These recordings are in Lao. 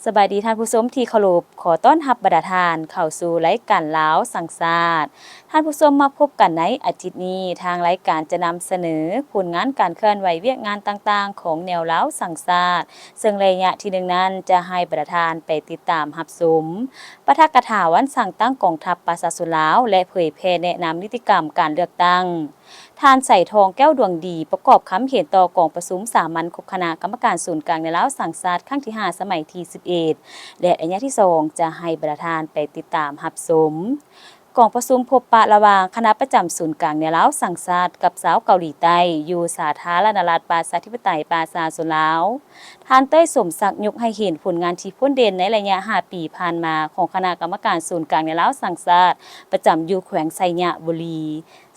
ສະບາຍດີທ່ານຜູ້ຊົມທີ່ເຄົາລົບ, ຂໍຕ້ອນຮັບບັນດາທ່ານເຂົ້າສູ່ລາຍການລາວສ້າງຊາດ. ທ່ານຜູ້ຊົມ ມາພົບກັນໃນອາທິດນີ້, ທາງລາຍການຈະນຳສະເໜີຜົນງານການເຄື່ອນໄຫວວຽກງານຕ່າງໆຂອງແນວລາວສ້າງຊາດ, ເຊິ່ງໄລຍະທີໜຶ່ງນັ້ນຈະໃຫ້ບັນດາທ່ານໄປຕິດຕາມຮັບຊົມປາຖະກະຖາວັນສ້າງຕັ້ງກອງທັບປະຊາຊົນລາວ ແລະ ເຜີຍແຜ່ແນະນຳນິຕິກຳການເລືອກຕັ້ງ. ທ່ານ ໄສທອງ ແກ້ວດວງດີ ປະກອບຄຳເຫັນຕໍ່ກອງປະຊຸມສາມັນຄົບຄະນະກຳມະການສູນກາງແນວລາວສ້າງຊາດ ຄັ້ງທີຫ້າ ສະໄໝທີສິບເອັດ ແລະ ໄລຍະທີສອງ ຈະໃຫ້ບັນດາທ່ານໄປຕິດຕາມຮັບຊົມກອງປະຊຸມພົບປະລະຫວ່າງຄະນະປະຈຳສູນກາງແນວລາວສ້າງຊາດກັບຊາວເກົາຫຼີໃຕ້ ຢູ່ສາທາລະນະລັດປະຊາທິປະໄຕປະຊາຊົນລາວ. ທ່ານ ເຕີຍ ສົມສັກ ຍົກໃຫ້ເຫັນຜົນງານທີ່ພົ້ນເດັ່ນໃນໄລຍະຫ້າປີຜ່ານມາຂອງຄະນະກຳມະການສູນກາງແນວລາວສ້າງຊາດ ປະຈຳຢູ່ແຂວງໄຊຍະບູລີ.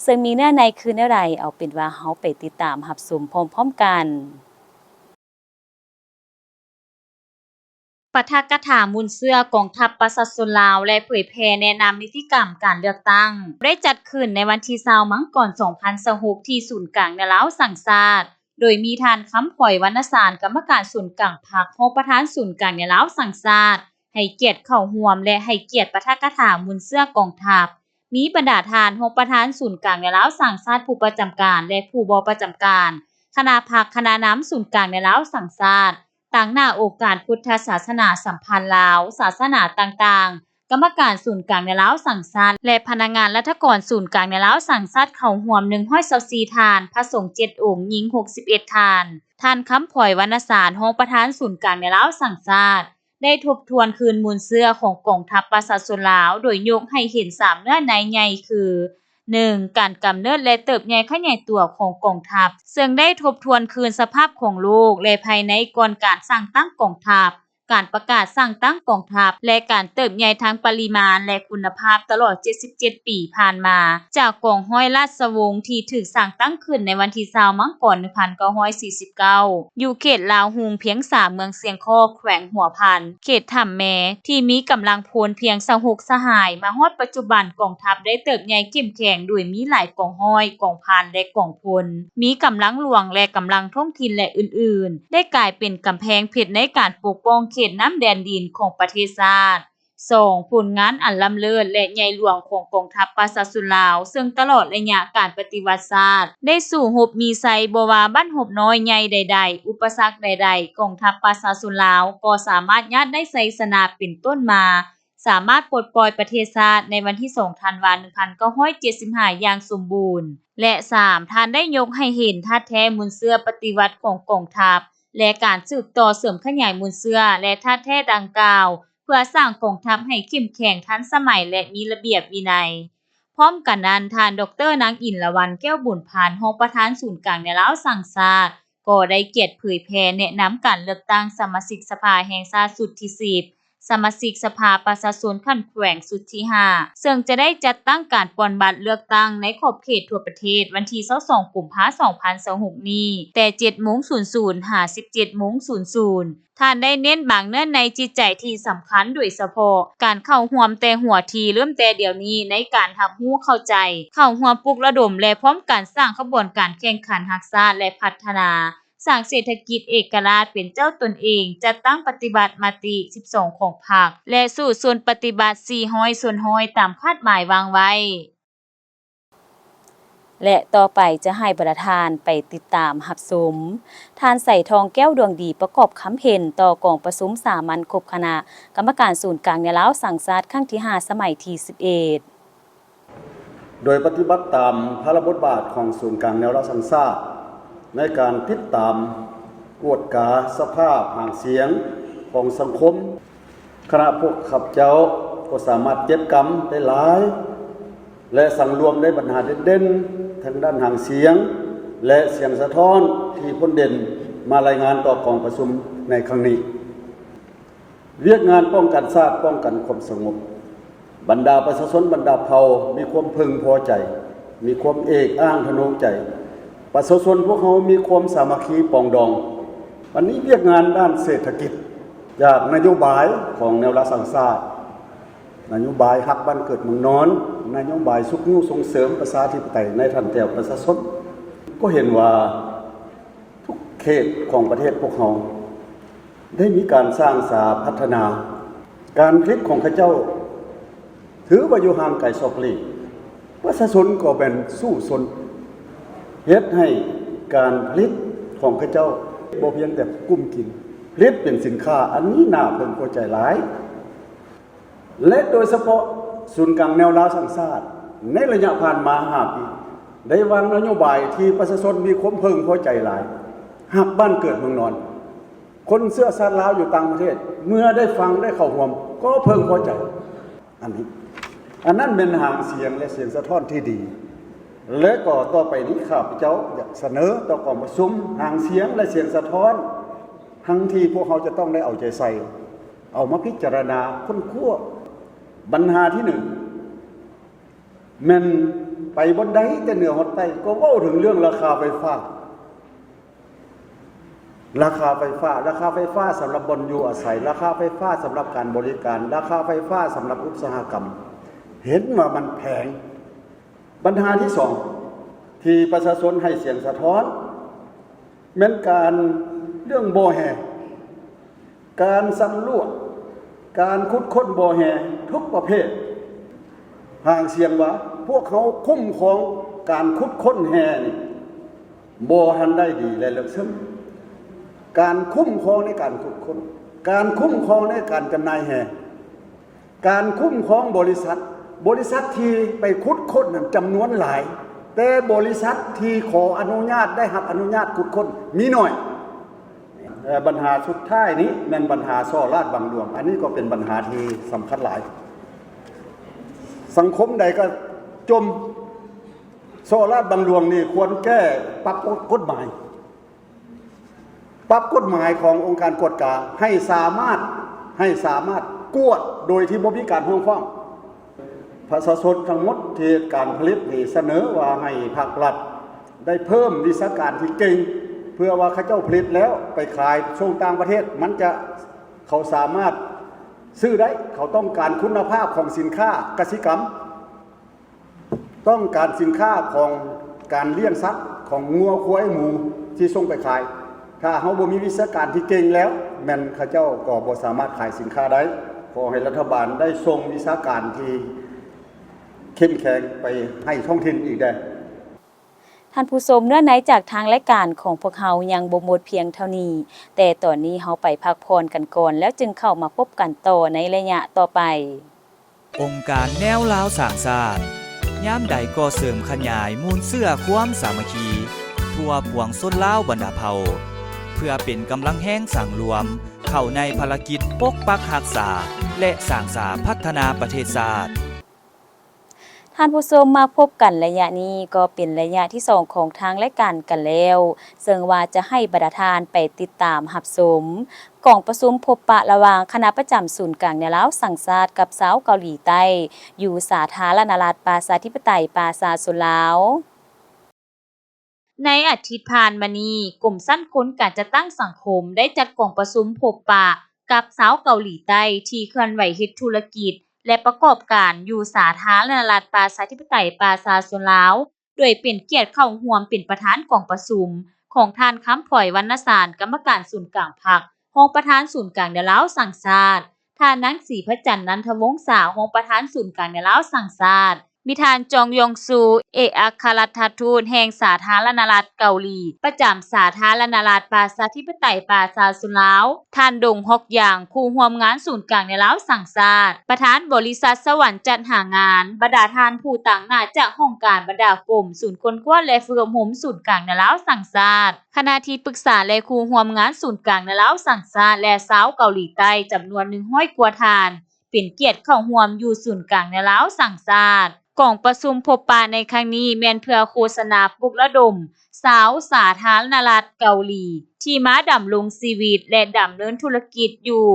ເຊິ່ງມີເນື້ອໃນຄືແນວໃດ, ເອົາເປັນວ່າເຮົາໄປຕິດຕາມຮັບຊົມພ້ອມໆກັນ. ປາຖະກະຖາມູນເຊື້ອກອງທັບປະຊາຊົນລາວ ແລະ ເຜີຍແຜ່ແນະນຳນິຕິກຳການເລືອກຕັ້ງ ໄດ້ຈັດຂຶ້ນໃນວັນທີຊາວ ມັງກອນ ສອງພັນຊາວຫົກ ທີ່ສູນກາງແນວລາວສ້າງຊາດ, ໂດຍມີທ່ານ ຄຳພອຍ ວັນນະສານ ກຳມະການສູນກາງພັກ, ຮອງປະທານສູນກາງແນວລາວສ້າງຊາດ ໃຫ້ກຽດເຂົ້າຮ່ວມ ແລະ ໃຫ້ກຽດປາຖະກະຖາມູນເຊື້ອກອງທັບ. ມີບັນດາທ່ານຮອງປະທານສູນກາງແນວລາວສ້າງຊາດຜູ້ປະຈຳການ ແລະ ຜູ້ບໍ່ປະຈຳການຄະນະພັກ, ຄະນະນຳສູນກາງແນວລາວສ້າງຊາດ, ຕາງໜ້າອົງການພຸດທະສາສະໜາສຳພັນລາວ, ສາສະໜາຕ່າງໆ, ກຳມະການສູນກາງແນວລາວສ້າງຊາດ ແລະ ພະນັກງານລັດຖະກອນສູນກາງແນວລາວສ້າງຊາດເຂົ້າຮ່ວມ ໜຶ່ງຮ້ອຍຊາວສີ່ທ່ານ, ພະສົງເຈັດອົງ, ຍິງຫົກສິບເອັດທ່ານ. ທ່ານ ຄຳພອຍ ວັນນະສານ ຮອງປະທານສູນກາງແນວລາວສ້າງຊາດ ໄດ້ທົບທວນຄືນມູນເຊື້ອຂອງກອງທັບປະຊາຊົນລາວ, ໂດຍຍົກໃຫ້ເຫັນສາມເນື້ອໃນໃຫຍ່ຄື ໜຶ່ງ ການກຳເນີດ ແລະ ເຕີບໃຫຍ່ຂະຫຍາຍຕົວຂອງກອງທັບ, ເຊິ່ງໄດ້ທົບທວນຄືນສະພາບຂອງໂລກ ແລະ ພາຍໃນກ່ອນການສ້າງຕັ້ງກອງທັບ, ການປະກາດສ້າງຕັ້ງກອງທັບ ແລະ ການເຕີບໃຫຍ່ທາງປະລິມານ ແລະ ຄຸນນະພາບຕະຫຼອດເຈັດສິບເຈັດປີຜ່ານມາ, ຈາກກອງຮ້ອຍລາຊະວົງທີ່ຖືກສ້າງຕັ້ງຂຶ້ນໃນວັນທີຊາວ ມັງກອນ ໜຶ່ງພັນເກົ້າຮ້ອຍສີ່ສິບເກົ້າ ຢູ່ເຂດລາວຮຸ່ງພຽງສາມ ເມືອງຊຽງຄໍ້ ແຂວງຫົວພັນ, ເຂດຖ້ຳແມ ທີ່ມີກຳລັງພົນພຽງຊາວຫົກສະຫາຍ, ມາຮອດປັດຈຸບັນກອງທັບໄດ້ເຕີບໃຫຍ່ເຂັ້ມແຂງ ໂດຍມີຫຼາຍກອງຮ້ອຍ, ກອງພັນ ແລະ ກອງພົນ, ມີກຳລັງຫຼວງ ແລະ ກຳລັງທ້ອງຖິ່ນ ແລະ ອື່ນໆ, ໄດ້ກາຍເປັນກຳແພງເພັດໃນການປົກປ້ອງເຂດນ້ຳແດນດິນຂອງປະເທດຊາດ. ສອງ ຜົນງານອັນລ້ຳເລີດ ແລະ ໃຫຍ່ຫຼວງຂອງກອງທັບປະຊາຊົນລາວ, ເຊິ່ງຕະຫຼອດໄລຍະການປະຕິວັດຊາດ ໄດ້ສູ້ຮົບມີໄຊບໍ່ວ່າບ້ານຮົບນ້ອຍໃຫຍ່ໃດໆ, ອຸປະສັກໃດໆ, ກອງທັບປະຊາຊົນລາວກໍສາມາດຍາດໄດ້ໄຊຊະນະເປັນຕົ້ນມາ, ສາມາດປົດປ່ອຍປະເທດຊາດໃນວັນທີສອງ ທັນວາ ໜຶ່ງພັນເກົ້າຮ້ອຍເຈັດສິບຫ້າ ຢ່າງສົມບູນ. ແລະ ສາມ ທ່ານໄດ້ຍົກໃຫ້ເຫັນທາດແທ້ມູນເຊື້ອປະຕິວັດຂອງກອງທັບ ແລະ ການສືບຕໍ່ເສີມຂະຫຍາຍມູນເຊື້ອ ແລະ ທາດແທ້ດັ່ງກ່າວ ເພື່ອສ້າງກອງທັບໃຫ້ເຂັ້ມແຂງ, ທັນສະໄໝ ແລະ ມີລະບຽບວິໄນ. ພ້ອມກັນນັ້ນ, ທ່ານ ດອກເຕີ ນາງ ອິນລະວັນ ແກ້ວບຸນພັນ ຮອງປະທານສູນກາງແນວລາວສ້າງຊາດ ກໍໄດ້ກຽດເຜີຍແຜ່ແນະນຳການເລືອກຕັ້ງສະມາຊິກສະພາແຫ່ງຊາດຊຸດທີສິບ, ສະມາຊິກສະພາປະຊາຊົນຂັ້ນແຂວງຊຸດທີຫ້າ ເຊິ່ງຈະໄດ້ຈັດຕັ້ງການປ່ອນບັດເລືອກຕັ້ງໃນຂອບເຂດທົ່ວປະເທດ ວັນທີຊາວສອງ ກຸມພາ ສອງພັນຊາວຫົກນີ້ ແຕ່ ເຈັດໂມງສູນສູນ ຫາ ສິບເຈັດໂມງສູນສູນ. ທ່ານໄດ້ເນັ້ນບາງເນື້ອໃນຈິດໃຈທີ່ສຳຄັນ ໂດຍສະເພາະການເຂົ້າຮ່ວມແຕ່ຫົວທີ ເລີ່ມແຕ່ດຽວນີ້ໃນການຮັບຮູ້ເຂົ້າໃຈ, ເຂົ້າຮ່ວມປຸກລະດົມ ແລະ ພ້ອມກັນສ້າງຂະບວນການແຂ່ງຂັນຮັກຊາດ ແລະ ພັດທະນາ, ສ້າງເສດຖະກິດເອກະລາດເປັນເຈົ້າຕົນເອງ, ຈັດຕັ້ງປະຕິບັດມະຕິສິບສອງຂອງພັກ ແລະ ສູ້ຊົນປະຕິບັດສີ່ຮ້ອຍສ່ວນຮ້ອຍຕາມຄາດໝາຍວາງໄວ້. ແລະ ຕໍ່ໄປຈະໃຫ້ບັນດາທ່ານໄປຕິດຕາມຮັບຊົມ ທ່ານ ໄສທອງ ແກ້ວດວງດີ ປະກອບຄຳເຫັນຕໍ່ກອງປະຊຸມສາມັນຄົບຄະນະກຳມະການສູນກາງແນວລາວສ້າງຊາດ ຄັ້ງທີຫ້າ ສະໄໝທີສິບເອັດ. ໂດຍປະຕິບັດຕາມພາລະບົດບາດຂອງສູນກາງແນວລາວສ້າງຊາດ ໃນການຕິດຕາມ, ກວດກາສະພາບຫາງສຽງຂອງສັງຄົມ, ຄະນະພວກຂ້າພະເຈົ້າກໍສາມາດເກັບກຳໄດ້ຫຼາຍ ແລະ ສັງລວມໄດ້ບັນຫາເດັ່ນໆ ທາງດ້ານຫາງສຽງ ແລະ ສຽງສະທ້ອນທີ່ພົ້ນເດັ່ນ ມາລາຍງານຕໍ່ກອງປະຊຸມໃນຄັ້ງນີ້. ວຽກງານປ້ອງກັນຊາດ, ປ້ອງກັນຄວາມສະຫງົບ, ບັນດາປະຊາຊົນບັນດາເຜົ່າມີຄວາມເພິ່ງພໍໃຈ, ມີຄວາມເອກອ້າງທະນົງໃຈ, ປະຊາຊົນພວກເຮົາມີຄວາມສາມັກຄີປອງດອງ. ບັດນີ້ວຽກງານດ້ານເສດຖະກິດ ຈາກນະໂຍບາຍຂອງແນວລາວສ້າງຊາດ, ນະໂຍບາຍຮັກບ້ານເກີດເມືອງນອນ, ນະໂຍບາຍຊຸກຍູ້ສົ່ງເສີມປະຊາທິປະໄຕໃນຖັນແຖວປະຊາຊົນ, ກໍເຫັນວ່າທຸກເຂດຂອງປະເທດພວກເຮົາ ໄດ້ມີການສ້າງສາພັດທະນາ ການຜະລິດຂອງເຂົາເຈົ້າຖືວ່າຢູ່ຫ່າງໄກສອກຫຼີກ ປະຊາຊົນກໍແມ່ນສູ້ຊົນ ເຮັດໃຫ້ການຜະລິດຂອງເຂົາເຈົ້າບໍ່ພຽງແຕ່ກຸ້ມກິນ ຜະລິດເປັນສິນຄ້າ ອັນນີ້ໜ້າເພິ່ງພໍໃຈຫຼາຍ. ແລະ ໂດຍສະເພາະສູນກາງແນວລາວສ້າງຊາດ ໃນໄລຍະຜ່ານມາຫ້າປີ ໄດ້ວາງນະໂຍບາຍທີ່ປະຊາຊົນມີຄວາມເພິ່ງພໍໃຈຫຼາຍ, ຮັກບ້ານເກີດເມືອງນອນ, ຄົນເຊື້ອຊາດລາວຢູ່ຕ່າງປະເທດ ເມື່ອໄດ້ຟັງໄດ້ເຂົ້າຮ່ວມກໍເພິ່ງພໍໃຈ. ອັນນີ້ ອັນນັ້ນແມ່ນຫາງສຽງ ແລະ ສຽງສະທ້ອນທີ່ດີ ແລະ ກໍຕໍ່ໄປນີ້ຂ້າພະເຈົ້າຢາກສະເໜີຕໍ່ກອງປະຊຸມຫາງສຽງ ແລະ ສຽງສະທ້ອນ ທັງທີ່ພວກເຮົາຈະຕ້ອງໄດ້ເອົາໃຈໃສ່ ເອົາມາພິຈາລະນາຄົ້ນຄວ້າ. ບັນຫາທີໜຶ່ງ ແມ່ນໄປບ່ອນໃດແຕ່ເໜືອຮອດໃຕ້ ກໍເວົ້າເຖິງເລື່ອງລາຄາໄຟຟ້າ, ລາຄາໄຟຟ້າ, ລາຄາໄຟຟ້າສຳລັບບ່ອນຢູ່ອາໄສ, ລາຄາໄຟຟ້າສຳລັບການບໍລິການ, ລາຄາໄຟຟ້າສຳລັບອຸດສາຫະກຳ ເຫັນວ່າມັນແພງ. ບັນຫາທີສອງ ທີ່ປະຊາຊົນໃຫ້ສຽງສະທ້ອນ ແມ່ນການເລື່ອງບໍ່ແຮ່, ການສຳຫຼວດ, ການຂຸດຄົ້ນບໍ່ແຮ່ທຸກປະເພດ. ຫາງສຽງວ່າພວກເຮົາຄຸ້ມຄອງການຂຸດຄົ້ນແຮ່ນີ້ບໍ່ທັນໄດ້ດີ ແລະ ເລິກເຊິ່ງ. ການຄຸ້ມຄອງໃນການຂຸດຄົ້ນ, ການຄຸ້ມຄອງໃນການຈຳໜ່າຍແຮ່, ການຄຸ້ມຄອງບໍລິສັດ, ບໍລິສັດທີ່ໄປຂຸດຄົ້ນນັ້ນຈຳນວນຫຼາຍ, ແຕ່ບໍລິສັດທີ່ຂໍອະນຸຍາດ, ໄດ້ຮັບອະນຸຍາດຂຸດຄົ້ນມີໜ້ອຍ. ເອີ ບັນຫາສຸດທ້າຍນີ້ແມ່ນບັນຫາສໍ້ລາດບັງຫຼວງ, ອັນນີ້ກໍເປັນບັນຫາທີ່ສຳຄັນຫຼາຍ. ສັງຄົມໃດກໍຈົ່ມ ສໍ້ລາດບັງຫຼວງນີ້ຄວນແກ້, ປັບກົດໝາຍ. ປັບກົດໝາຍຂອງອົງການກວດກາໃຫ້ສາມາດ, ໃຫ້ສາມາດກວດໂດຍທີ່ບໍ່ມີການຮ້ອງຟ້ອງ. ປະຊາຊົນທັງໝົດທີ່ເຮັດການຜະລິດນີ້ສະເໜີວ່າໃຫ້ພາກລັດໄດ້ເພີ່ມວິຊາການທີ່ເກັ່ງ ເພື່ອວ່າເຂົາເຈົ້າຜະລິດແລ້ວໄປຂາຍສົ່ງຕ່າງປະເທດ ມັນຈະ, ເຂົາສາມາດຊື້ໄດ້. ເຂົາຕ້ອງການຄຸນນະພາບຂອງສິນຄ້າກະສິກຳ. ຕ້ອງການສິນຄ້າຂອງການລ້ຽງສັດ, ຂອງງົວ, ຄວາຍ, ໝູ ທີ່ສົ່ງໄປຂາຍ. ຖ້າເຮົາບໍ່ມີວິຊາການທີ່ເກັ່ງແລ້ວ, ແມ່ນເຂົາເຈົ້າກໍບໍ່ສາມາດຂາຍສິນຄ້າໄດ້. ຂໍໃຫ້ລັດຖະບານໄດ້ສົ່ງວິຊາການທີ່ເຂັ້ມແຂງໄປໃຫ້ທ້ອງຖິ່ນອີກແດ່. ທ່ານຜູ້ຊົມ, ເນື້ອໃນຈາກທາງລາຍການຂອງພວກເຮົາຍັງບໍ່ໝົດພຽງເທົ່ານີ້, ແຕ່ຕອນນີ້ເຮົາໄປພັກຜ່ອນກັນກ່ອນ ແລ້ວຈຶ່ງເຂົ້າມາພົບກັນຕໍ່ໃນໄລຍະຕໍ່ໄປ. ອົງການແນວລາວສ້າງຊາດ ຍາມໃດກໍເສີມຂະຫຍາຍມູນເຊື້ອຄວາມສາມັກຄີທົ່ວປວງຊົນລາວບັນດາເຜົ່າ ເພື່ອເປັນກຳລັງແຮງສັງລວມເຂົ້າໃນພາລະກິດປົກປັກຮັກສາ ແລະ ສ້າງສາພັດທະນາປະເທດຊາດ. ທ່ານຜູ້ຊົມ, ມາພົບກັນໄລຍະນີ້ກໍເປັນໄລຍະທີສອງຂອງທາງລາຍການກັນແລ້ວ, ເຊິ່ງວ່າຈະໃຫ້ບັນດາທ່ານໄປຕິດຕາມຮັບຊົມ ກອງປະຊຸມພົບປະລະຫວ່າງຄະນະປະຈຳສູນກາງແນວລາວສ້າງຊາດກັບຊາວເກົາຫຼີໃຕ້ ຢູ່ສາທາລະນະລັດປະຊາທິປະໄຕປະຊາຊົນລາວ. ໃນອາທິດຜ່ານມານີ້, ກົມຊັ້ນຄົນການຈັດຕັ້ງສັງຄົມໄດ້ຈັດກອງປະຊຸມພົບປະກັບຊາວເກົາຫຼີໃຕ້ທີ່ເຄື່ອນໄຫວເຮັດທຸລະກິດ ແລະ ປະກອບການຢູ່ສາທາລະນະລັດປະຊາທິປະໄຕປະຊາຊົນລາວ ໂດຍເປັນກຽດເຂົ້າຮ່ວມເປັນປະທານກອງປະຊຸມຂອງທ່ານ ຄຳພອຍ ວັນນະສານ ກຳມະການສູນກາງພັກ, ຮອງປະທານສູນກາງແນວລາວສ້າງຊາດ, ທ່ານ ນາງ ສີພະຈັນ ນັນທະວົງສາ ຮອງປະທານສູນກາງແນວລາວສ້າງຊາດ, ມີທ່ານ ຈອງຢອງຊູ ເອກອັກຄະລັດຖະທູດແຫ່ງສາທາລະນະລັດເກົາຫຼີ ປະຈຳສາທາລະນະລັດປະຊາທິປະໄຕປະຊາຊົນລາວ, ທ່ານ ດົງ ຮອກຢາງ ຄູ່ຮ່ວມງານສູນກາງແນວລາວສ້າງຊາດ, ປະທານບໍລິສັດສະຫວັນຈັດຫາງານ, ບັນດາທ່ານຜູ້ຕາງໜ້າຈາກຫ້ອງການບັນດາກົມ, ສູນຄົ້ນຄວ້າ ແລະ ຝຶກອົບຮົມສູນກາງແນວລາວສ້າງຊາດ, ຄະນະທີ່ປຶກສາ ແລະ ຄູ່ຮ່ວມງານສູນກາງແນວລາວສ້າງຊາດ ແລະ ຊາວເກົາຫຼີໃຕ້ຈຳນວນໜຶ່ງຮ້ອຍກວ່າທ່ານ ເປັນກຽດເຂົ້າຮ່ວມຢູ່ສູນກາງແນວລາວສ້າງຊາດ. ກອງປະຊຸມພົບປະໃນຄັ້ງນີ້ແມ່ນເພື່ອໂຄສະນາປຸກລະດົມຊາວສາທາລະນະລັດເກົາຫຼີ ທີ່ມາດຳລົງຊີວິດ ແລະ ດຳເນີນທຸລະກິດຢູ່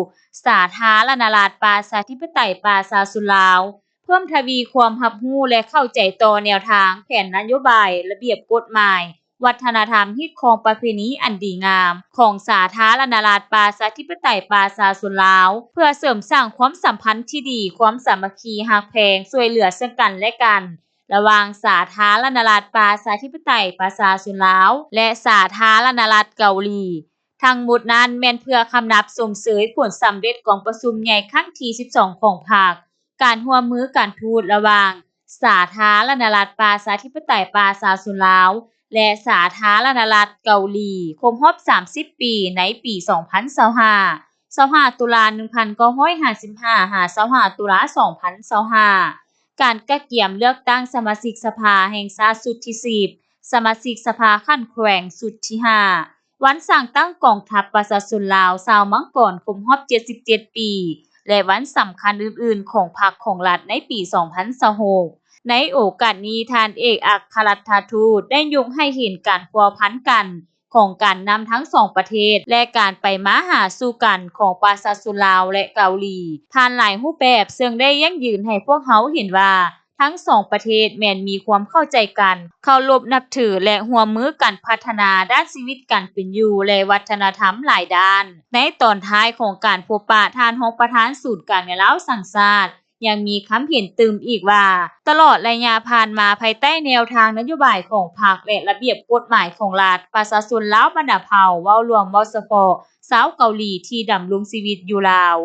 ສາທາລະນະລັດປະຊາທິປະໄຕປະຊາຊົນລາວ ເພີ່ມທະວີຄວາມຮັບຮູ້ ແລະ ເຂົ້າໃຈຕໍ່ແນວທາງ, ແຜນນະໂຍບາຍ, ລະບຽບກົດໝາຍ, ວັດທະນະທຳ, ຮີດຄອງປະເພນີອັນດີງາມຂອງສາທາລະນະລັດປະຊາທິປະໄຕປະຊາຊົນລາວ ເພື່ອເສີມສ້າງຄວາມສຳພັນທີ່ດີ, ຄວາມສາມັກຄີຮັກແພງ, ຊ່ວຍເຫຼືອເຊິ່ງກັນ ແລະ ກັນ ລະຫວ່າງສາທາລະນະລັດປະຊາທິປະໄຕປະຊາຊົນລາວ ແລະ ສາທາລະນະລັດເກົາຫຼີ. ທັງໝົດນັ້ນແມ່ນເພື່ອຄຳນັບຊົມເຊີຍຜົນສຳເລັດກອງປະຊຸມໃຫຍ່ຄັ້ງທີສິບສອງຂອງພັກ, ການຮ່ວມມືການທູດລະຫວ່າງສາທາລະນະລັດປະຊາທິປະໄຕປະຊາຊົນລາວ ແລະ ສາທາລະນະລັດເກົາຫຼີ ຄົບຮອບສາມສິບປີໃນປີສອງພັນຊາວຫ້າ ຊາວຫ້າຕຸລາໜຶ່ງພັນເກົ້າຮ້ອຍຫ້າສິບຫ້າ ຫາ ຊາວຫ້າຕຸລາສອງພັນຊາວຫ້າ, ການກະກຽມເລືອກຕັ້ງສະມາຊິກສະພາແຫ່ງຊາດຊຸດທີສິບ, ສະມາຊິກສະພາຂັ້ນແຂວງຊຸດທີຫ້າ, ວັນສ້າງຕັ້ງກອງທັບປະຊາຊົນລາວຊາວມັງກອນຄົບຮອບເຈັດສິບເຈັດປີ ແລະ ວັນສຳຄັນອື່ນໆຂອງພັກຂອງລັດໃນປີສອງພັນຊາວຫົກ. ໃນໂອກາດນີ້ ທ່ານເອກອັກຄະລັດຖະທູດໄດ້ຍົກໃຫ້ເຫັນການພົວພັນກັນຂອງການນຳທັງສອງປະເທດ ແລະ ການໄປມາຫາສູ່ກັນຂອງປະຊາຊົນລາວ ແລະ ເກົາຫຼີ ຜ່ານຫຼາຍຮູບແບບ, ເຊິ່ງໄດ້ຢັ້ງຢືນໃຫ້ພວກເຮົາເຫັນວ່າ ທັງສອງປະເທດແມ່ນມີຄວາມເຂົ້າໃຈກັນ, ເຄົາລົບນັບຖື ແລະ ຮ່ວມມືກັນພັດທະນາດ້ານຊີວິດການເປັນຢູ່ ແລະ ວັດທະນະທຳຫຼາຍດ້ານ. ໃນຕອນທ້າຍຂອງການພົບປະ, ທ່ານຮອງປະທານສູນກາງແນວລາວສ້າງຊາດ ຍັງມີຄຳເຫັນຕື່ມອີກວ່າ ຕະຫຼອດໄລຍະຜ່ານມາ, ພາຍໃຕ້ແນວທາງນະໂຍບາຍຂອງພັກ ແລະ ລະບຽບກົດໝາຍຂອງລັດ, ປະຊາຊົນລາວບັນດາເຜົ່າ, ເວົ້າລວມ, ເວົ້າສະເພາະ, ຊາວເກົາຫຼີທີ່ດຳລົງຊີວິດຢູ່ລາວ,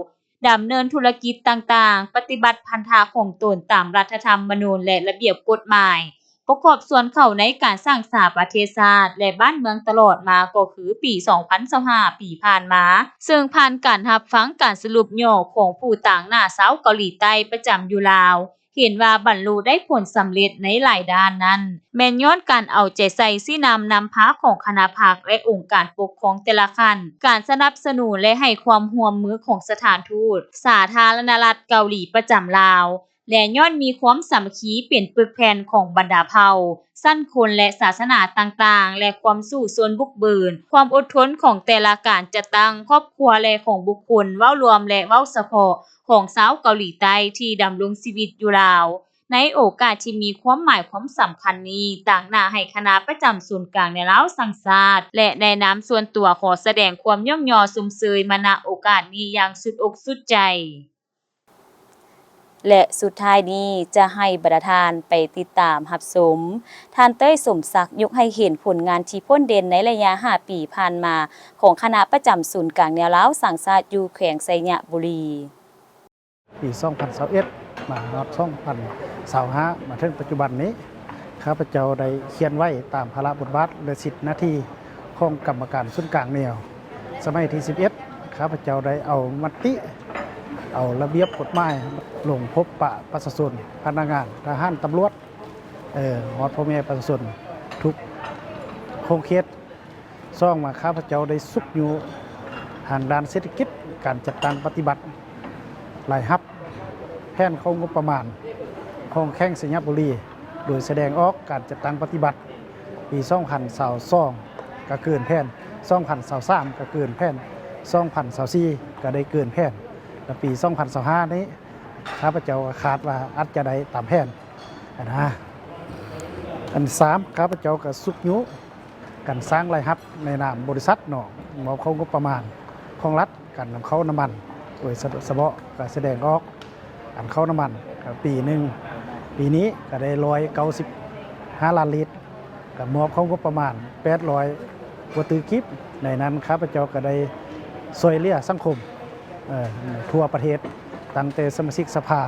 ດຳເນີນທຸລະກິດຕ່າງໆ, ປະຕິບັດພັນທະຂອງຕົນຕາມລັດຖະທຳມະນູນ ແລະ ລະບຽບກົດໝາຍ, ປະກອບສ່ວນເຂົ້າໃນການສ້າງສາປະເທດຊາດ ແລະ ບ້ານເມືອງຕະຫຼອດມາກໍຄືປີສອງພັນຊາວຫ້າປີຜ່ານມາ, ເຊິ່ງຜ່ານການຮັບຟັງການສະຫຼຸບຫຍໍ້ຂອງຜູ້ຕາງໜ້າຊາວເກົາຫຼີໃຕ້ປະຈຳຢູ່ລາວ, ເຫັນວ່າບັນລຸໄດ້ຜົນສຳເລັດໃນຫຼາຍດ້ານນັ້ນ ແມ່ນຍ້ອນການເອົາໃຈໃສ່ຊີ້ນຳນຳພາຂອງຄະນະພັກ ແລະ ອົງການປົກຄອງແຕ່ລະຂັ້ນ, ການສະໜັບສະໜູນ ແລະ ໃຫ້ຄວາມຮ່ວມມືຂອງສະຖານທູດສາທາລະນະລັດເກົາຫຼີປະຈຳລາວ ແລະ ຍ້ອນມີຄວາມສາມັກຄີເປັນປຶກແຜ່ນຂອງບັນດາເຜົ່າ, ຊັ້ນຄົນ ແລະ ສາສະໜາຕ່າງໆ ແລະ ຄວາມສູ້ຊົນບຸກເບີນ, ຄວາມອົດທົນຂອງແຕ່ລະການຈັດຕັ້ງຄອບຄົວ ແລະ ຂອງບຸກຄົນເວົ້າລວມ ແລະ ເວົ້າສະເພາະຂອງຊາວເກົາຫຼີໃຕ້ທີ່ດຳລົງຊີວິດຢູ່ລາວ ໃນໂອກາດທີ່ມີຄວາມໝາຍຄວາມສຳຄັນນີ້, ຕາງໜ້າໃຫ້ຄະນະປະຈຳສູນກາງແນວລາວສ້າງຊາດ ແລະ ໃນນາມສ່ວນຕົວຂໍສະແດງຄວາມຍ້ອງຍໍຊົມເຊີຍມາ ນະ ໂອກາດນີ້ຢ່າງສຸດອົກສຸດໃຈ. ແລະ ສຸດທ້າຍນີ້ຈະໃຫ້ບັນດາທ່ານໄປຕິດຕາມຮັບຊົມ ທ່ານເຕີຍ ສົມສັກ ຍົກໃຫ້ເຫັນຜົນງານທີ່ພົ້ນເດັ່ນໃນໄລຍະຫ້າປີຜ່ານມາຂອງຄະນະປະຈຳສູນກາງແນວລາວສ້າງຊາດຢູ່ແຂວງໄຊຍະບູລີ. ປີສອງພັນຊາວເອັດ ມາຮອດສອງພັນຊາວຫ້າ ມາເຖິງປັດຈຸບັນນີ້ ຂ້າພະເຈົ້າໄດ້ຂຽນໄວ້ຕາມພາລະບົດບາດ ແລະ ສິດໜ້າທີ່ຂອງກຳມະການສູນກາງແນວ. ສະໄໝທີສິບເອັດ ຂ້າພະເຈົ້າໄດ້ເອົາມະຕິ ເອົາລະບຽບກົດໝາຍ ລົງພົບປະປະຊາຊົນ, ພະນັກງານ, ທະຫານ, ຕຳຫຼວດ, ເອີ ຮອດພໍ່ແມ່ປະຊາຊົນທຸກຂົງເຂດ. ສອງມາ ຂ້າພະເຈົ້າໄດ້ຊຸກຍູ້ທາງດ້ານເສດຖະກິດ, ການຈັດຕັ້ງປະຕິບັດ, ລາຍຮັບ, ແຜນເຂົ້າງົບປະມານຂອງແຂວງໄຊຍະບູລີ ໂດຍສະແດງອອກການຈັດຕັ້ງປະຕິບັດ. ປີສອງພັນຊາວສອງ ກໍເກີນແຜນ, ສອງພັນຊາວສາມ ກໍເກີນແຜນ, ສອງພັນຊາວສີ່ ກໍໄດ້ເກີນແຜນ ແລະ ປີສອງພັນຊາວຫ້ານີ້ ຂ້າພະເຈົ້າກໍຄາດວ່າອາດຈະໄດ້ຕາມແຜນຫັ້ນນະ. ອັນສາມ ຂ້າພະເຈົ້າກໍຊຸກຍູ້ການສ້າງລາຍຮັບໃນນາມບໍລິສັດເນາະ, ມອບເຂົ້າງົບປະມານຂອງລັດ, ການນຳເຂົ້ານ້ຳມັນ ໂດຍສະເພາະກໍສະແດງອອກການເຂົ້ານ້ຳມັນ ກໍປີໜຶ່ງ, ປີນີ້ກໍໄດ້ຮ້ອຍເກົ້າສິບຫ້າລ້ານລິດ, ກໍມອບເຂົ້າງົບປະມານແປດຮ້ອຍກວ່າຕື້ກີບ. ໃນນັ້ນຂ້າພະເຈົ້າກໍໄດ້ຊ່ວຍເຫຼືອສັງຄົມ ເອີ ທົ່ວປະເທດ, ຕັ້ງແຕ່ສະມາຊິກສະພາ,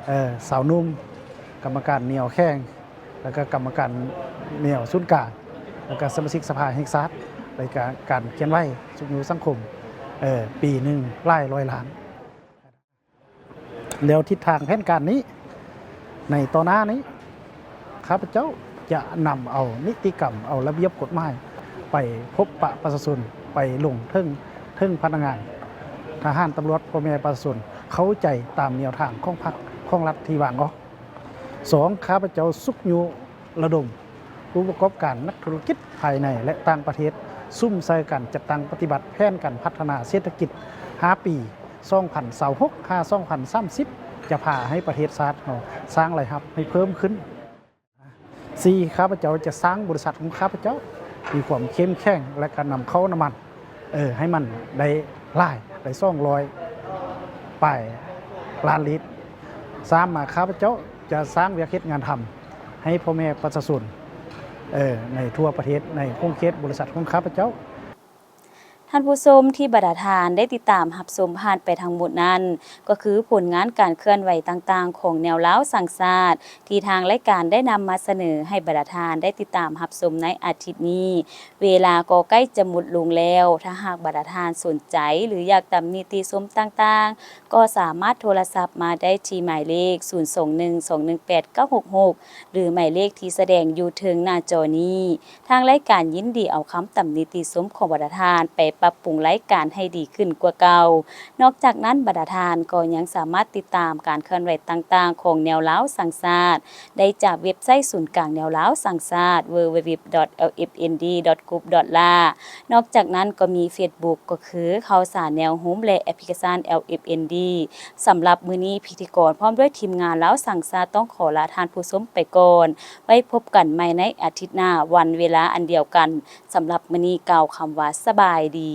ເອີ ຊາວໜຸ່ມ, ກຳມະການແນວແຂວງ, ແລ້ວກໍກຳມະການແນວສູນກາງ, ແລ້ວກໍສະມາຊິກສະພາແຫ່ງຊາດ, ແລ້ວກໍການເຄື່ອນໄຫວຊຸກຍູ້ສັງຄົມ, ເອີ ປີໜຶ່ງຫຼາຍຮ້ອຍລ້ານ. ແລ້ວທິດທາງແຜນການນີ້ ໃນຕໍ່ໜ້ານີ້ ຂ້າພະເຈົ້າຈະນຳເອົານິຕິກຳ, ເອົາລະບຽບກົດໝາຍ ໄປພົບປະປະຊາຊົນ, ໄປລົງເຖິງ, ເຖິງພະນັກງານ, ທະຫານ, ຕຳຫຼວດ, ພໍ່ແມ່ປະຊາຊົນ ເຂົ້າໃຈຕາມແນວທາງຂອງພັກ, ຂອງລັດທີ່ວາງອອກ. ສອງ ຂ້າພະເຈົ້າຊຸກຍູ້ລະດົມຜູ້ປະກອບການ, ນັກທຸລະກິດພາຍໃນ ແລະ ຕ່າງປະເທດ ສຸມໃສ່ການຈັດຕັ້ງປະຕິບັດແຜນການພັດທະນາເສດຖະກິດຫ້າປີ ສອງພັນຊາວຫົກ ຫາ ສອງພັນສາມສິບ ຈະພາໃຫ້ປະເທດຊາດເຮົາສ້າງລາຍຮັບໃຫ້ເພີ່ມຂຶ້ນ. ສີ່ ຂ້າພະເຈົ້າຈະສ້າງບໍລິສັດຂອງຂ້າພະເຈົ້າມີຄວາມເຂັ້ມແຂງ ແລະ ກະນຳເຂົ້ານ້ຳມັນ ເອີ ໃຫ້ມັນໄດ້ຫຼາຍ ໄດ້ສອງຮ້ອຍປາຍລ້ານລິດ. ສາມມາ ຂ້າພະເຈົ້າຈະສ້າງວຽກເຮັດງານທຳໃຫ້ພໍ່ແມ່ປະຊາຊົນ ເອີ ໃນທົ່ວປະເທດ ໃນຂົງເຂດບໍລິສັດຂອງຂ້າພະເຈົ້າ. ທ່ານຜູ້ຊົມທີ່ບັນດາທ່ານໄດ້ຕິດຕາມຮັບຊົມຜ່ານໄປທັງໝົດນັ້ນ ກໍຄືຜົນງານການເຄື່ອນໄຫວຕ່າງໆຂອງແນວລາວສ້າງຊາດ ທີ່ທາງລາຍການໄດ້ນຳມາສະເໜີໃຫ້ບັນດາທ່ານໄດ້ຕິດຕາມຮັບຊົມໃນອາທິດນີ້. ເວລາກໍໃກ້ຈະໝົດລົງແລ້ວ, ຖ້າຫາກບັນດາທ່ານສົນໃຈ ຫຼື ຢາກຕຳນິຕິຊົມຕ່າງໆ ກໍສາມາດໂທລະສັບມາໄດ້ທີ່ໝາຍເລກ ສູນສອງໜຶ່ງ ສອງໜຶ່ງແປດ ເກົ້າຫົກຫົກ ຫຼື ໝາຍເລກທີ່ສະແດງຢູ່ເທິງໜ້າຈໍນີ້. ທາງລາຍການຍິນດີເອົາຄຳຕຳນິຕິຊົມຂອງບັນດາທ່ານໄປປັບປຸງລາຍການໃຫ້ດີຂຶ້ນກວ່າເກົ່າ. ນອກຈາກນັ້ນ, ບັນດາທ່ານກໍຍັງສາມາດຕິດຕາມການເຄື່ອນໄຫວຕ່າງໆຂອງແນວລາວສ້າງຊາດ ໄດ້ຈາກເວັບໄຊສູນກາງແນວລາວສ້າງຊາດ www.lfnd.group.la. ນອກຈາກນັ້ນກໍມີເຟສບຸກ ກໍຄືຂ່າວສານແນວໂຮມ ແລະ ແອັບພລິເຄຊັນ LFND. ສຳລັບມື້ນີ້, ພິທີກອນພ້ອມດ້ວຍທີມງານລາວສ້າງຊາດຕ້ອງຂໍລາທ່ານຜູ້ຊົມໄປກ່ອນ. ໄວ້ພົບກັນໃໝ່ໃນອາທິດໜ້າ, ວັນເວລາອັນດຽວກັນ. ສຳລັບມື້ນີ້ກ່າວຄຳວ່າສະບາຍດີ.